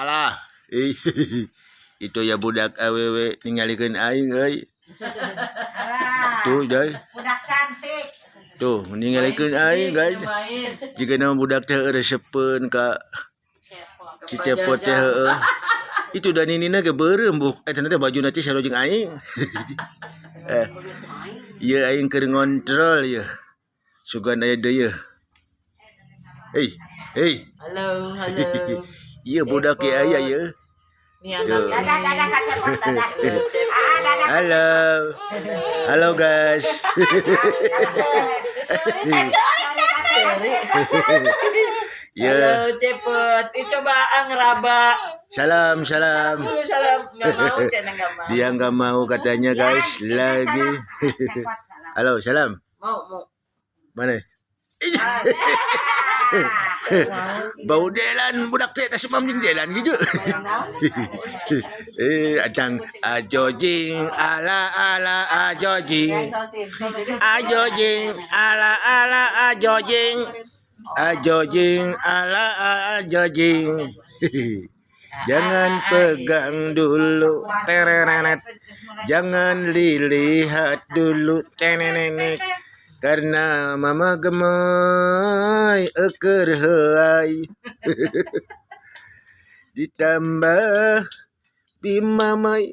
Alah, eh, itu ya budak awewe ningalikeun aing euy. Alah, Tuh, Jay. Budak cantik. Tuh, ningalikeun aing, guys. Main. Jika nama budak teh resepeun ka si Cepot teh heueuh. Itu dan ninina ge beureum buk. Eh, ternyata baju teh sarua jeung aing. Eh. Ieu aing keur ngontrol ieu. Sugan aya deui ieu. Hei, hei. Halo, halo. Ieu budak ge aya ieu. Ini anak. Dadah, dadah Kak Cepot, dadah. Ah, dadah. Halo. Halo guys. Ya, Halo, Cepot. Ih, coba ah, ngeraba. Salam, salam. Dulu salam. Nggak mau, Cena nggak mau. Dia nggak mau katanya guys lagi. Cepot, salam. Halo, salam. Mau, mau. Mana? Bau delan budak teh tak sebam jeung delan gitu. Eh, adang ajojing ala ala ajojing. Ajojing ala ala ajojing. Ajojing ala ajojing. Jangan pegang dulu tererenet. Jangan dilihat dulu tenenenek. Karena mama gemoy eker heuay. Ditambah bimamai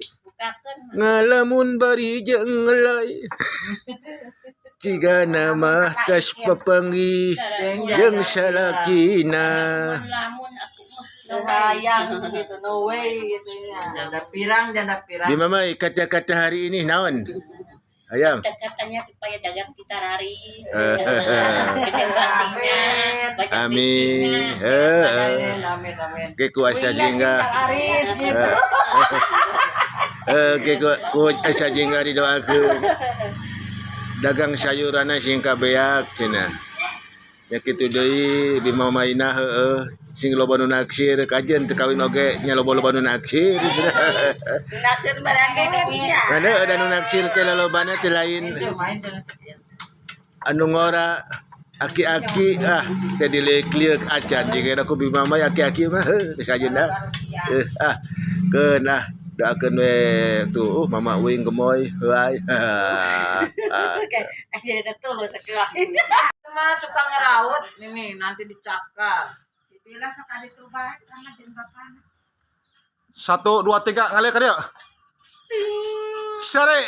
ngalamun bari jeung ngelai. Tiga nama tas papanggih jeung salakina. Lamun aku mah. Sayang gitu, no way gitu ya. Janda pirang, janda pirang. Bimamai kata-kata hari ini naon? Ayang. Kata-katanya supaya dagang kita laris. Gede bantingnya, banyak Amin. rezekinya. Heeh. Amin, amin, amin. Ke kuasa jingga. Laris gitu. Eh, ke kuasa jingga didoakeun. Dagang sayuranna sing kabeak cenah. Ya kitu deui Bima Mainah heueuh sing loba nu naksir kajen teu kawin oge nya loba-loba nu naksir. Naksir barang duitnya. Mana ada nu naksir teh lolobana teh lain Main tuh. Anu ngora aki-aki ah teh dileuk-leuk acan jiga aku Bima Mai aki-aki mah heuh geus ajeuna. Eh ah keun ah doakeun we tuh mama uing gemoy heuay. Ah. Jadi ada tulus sekali. Mah suka ngeraut ini nanti dicakar. Si Bila suka ditubah sama jeung bapana. Satu, dua, tiga, ngalir ka dia. Sare.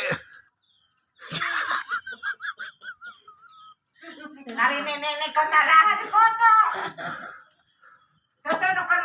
Hari nenek-nenek kau narahan foto. Toto nu keur.